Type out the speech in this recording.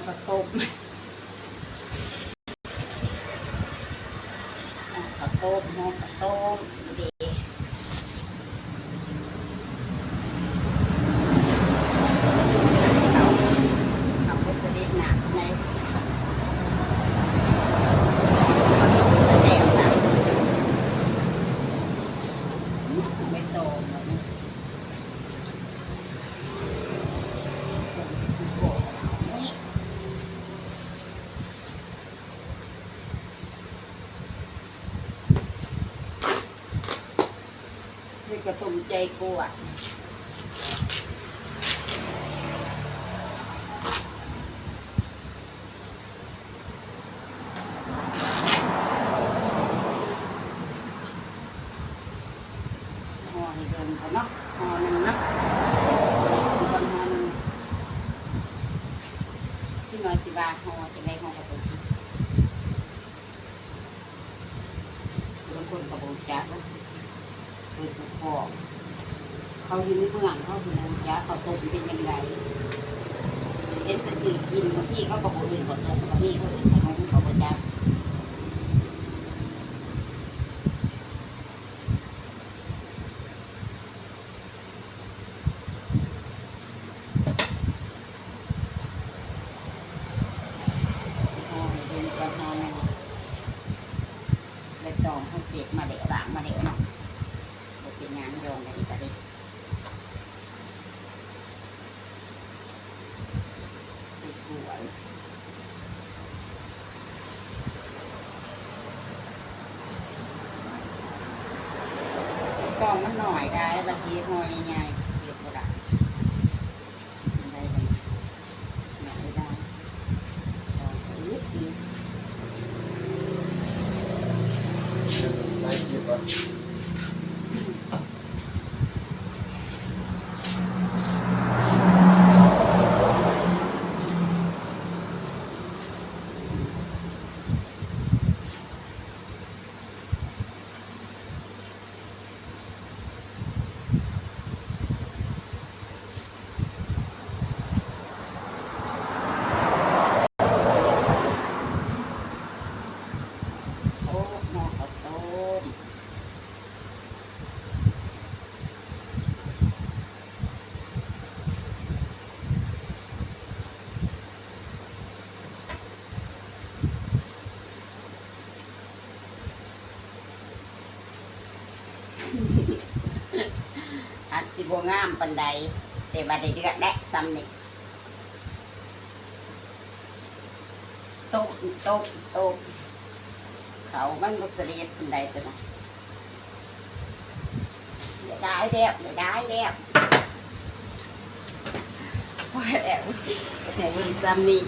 ເຂົ້າຕົ້ມ ເຂົ້າຕົ້ມ ຫໍ່ເຂົ້າຕົ້ມເດ້ ເຂົ້າ ເຂົ້າບໍ່ສະເດັດນ້ຳໃດ ເຂົ້າຕົ້ມແຕ່ວະ ອືມ ໃບຕອງ ນີ້ກະຕົມໃຈກວດ ຫໍ່ໃຫ້ເບິ່ງກ່ອນເນາະ ຫໍ່ໜຶ່ງເນາະ ເບິ່ງກ່ອນຫໍ່ໜຶ່ງ ທີ່ນ້ອຍຊິວ່າຫໍ່ຈັ່ງໃດ ຫໍ່ກະຕົມ ບາງຄົນກະບໍ່ຮູ້ຈັກ ໂດຍສະເພາະເຂົາຢູ່ໃນເມືອງ ເຂົາຊິບໍ່ຮູ້ຈັກເຂົ້າຕົ້ມເປັນຈັ່ງໃດ ເຫັນແຕ່ຊື່ກິນ ບາງທີເຂົາກະບໍ່ເອີ້ນເຂົ້າຕົ້ມ ບາງທີເຂົາເອີ້ນຂະໜົມ ເຂົາບໍ່ຈັກ. ຊິເອົາໃຫ້ເບິ່ງກ່ອນເນາະ ໃບຕອງເຮົາເຊັດມາແລ້ວ ລ້າງມາແລ້ວເນາະ ບໍ່ເປັນຫຍັງ ດອງໄວ້ນີ້ກະໄດ້ ໃສ່ຖ້ວຍ ກ້ອງມັນໜ້ອຍໄດ໋ ບາດເຮັດຫໍ່ໃຫຍ່ໆ ເຮັດບໍ່ໄດ້ ໄດ້ບໍ່ ໜ້ອຍໄດ໋ ຕ້ອງອຶດອີກ ຫຼາຍເກັບບໍ່? ໂອ້ ໝໍ້ເຂົ້າຕົ້ມ ອາດຊິບໍ່ງາມປານໃດ ແຕ່ວ່າໄດ້ເລືອກແຫຼະ ຊ່ຳນີ້ ຕົ້ມ ຕົ້ມ ຕົ້ມ ເຂົ້າມັນບໍ່ສະເດັດປານໃດຕົວນັ້ນ. ໄດ້ຫຼາຍແລ້ວ ໄດ້ຫຼາຍແລ້ວ ພໍແລ້ວ ໃຫ້ເບິ່ງຊ່ຳນີ້